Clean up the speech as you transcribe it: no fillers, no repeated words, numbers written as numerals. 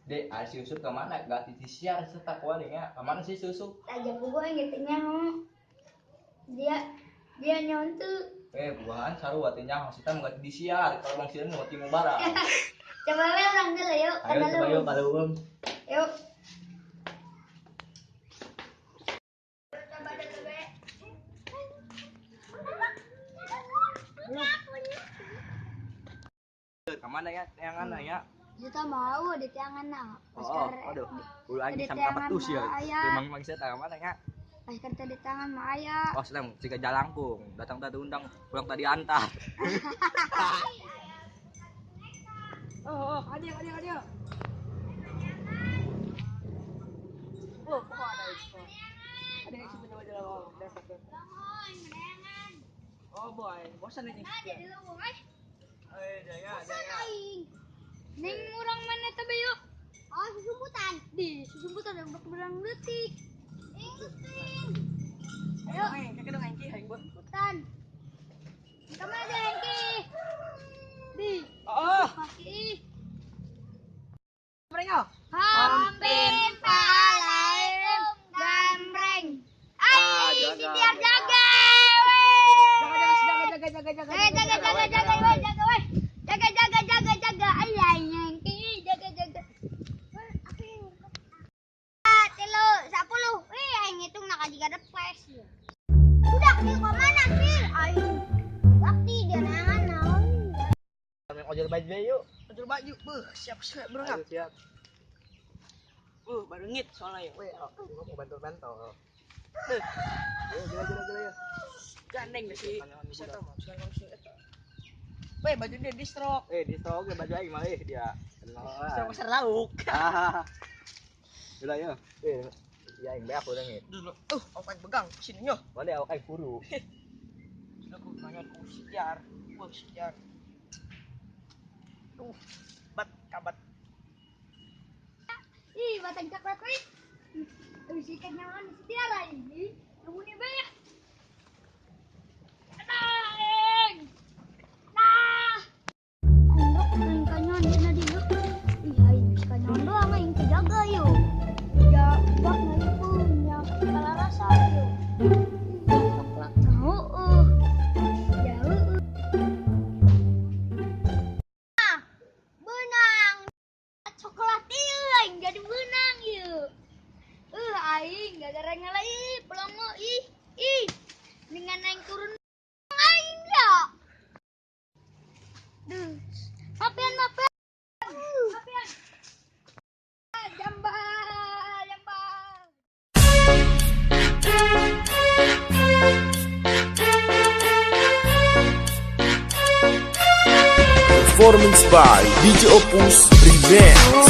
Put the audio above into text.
Dek, ada si Yusuf kemana? Gak disiar serta kualingnya. Kemana sih si Yusuf? Aja gue yang gitu nyaho. Dia dia nyontu. Eh, buahan saru artinya maksudnya nggak disiar. Kalau bang Sian mau timu barang. Coba we orang dulu yuk. Ayo coba yuk kalau belum. Yuk. Coba dulu be. Kemana ya? Yang mana ya? Kita mau di tiangan nah. Oh, aduh. Ulah lagi sampai kapetus ya. Memang memang saya tahu mana ya. Pas kerja di tangan mah aya. Oh, sedang jika jalangkung, datang tadi undang, pulang tadi antar. Oh, ada. Oh, kok ada itu? Ada yang sebutnya aja lah. Oh, boy, bosan ini. Ada di luwung eh. Eh, jaya, jaya. Neng urang mana teh yuk? Oh, susumputan. Di susumputan ada berang leutik. Ingin. Ayo, kakek dong Engki, aing buat. Hutan. Kamu ada Engki. Di. Oh. Pasti. Mereka. Hampir palaim gambreng. Ai, si biar jaga. Jaga jaga jaga jaga jaga jaga jaga jaga weh. Jaga jaga jaga jaga. Ai Engki, jaga jaga. Telu, 10. Wih, aing ngitung nak jiga depes. Udah, kieu ka mana sih? Aing bakti dia nangan naon. Ojol baju yuk. Ojol baju, beuh, siap siap bro. Ayo, siap. Beuh, baru ngit soalnya ya. Weh, aku mau bantu-bantu. Beuh. Ayo, gila gila gila ya. Gandeng deh sih. Bisa tau mah, Weh, baju dia distro. Eh, distro oke baju aing mah dia. Distro pasar lauk. Ah. Gila ya. Eh, ya aing beak udah ngit. Dulu. Aku aing pegang sini nyo. Mana awak aing kuru. Aku nanya ku siar. Wah, siar. Bat kabat. Ih, batang coklat wih. Wih, sikat nyaman si Tiara ini. Kamu nih banyak. Nah. Nah. Aing kanyon dina dieu. Ih, aing kanyon doang aing teu jaga yo. Ya, bak ngalipeun ya kala rasa yo. Coklat heueuh. Ya heueuh. Benang. Coklat ieu aing jadi benang ieu. Aing gara-gara ngalai pelongo ih ih dengan aing turun aing ya. Duh. Mapian mapian. Mapian. Jambal, jambal. Performance by DJ Opus Remix.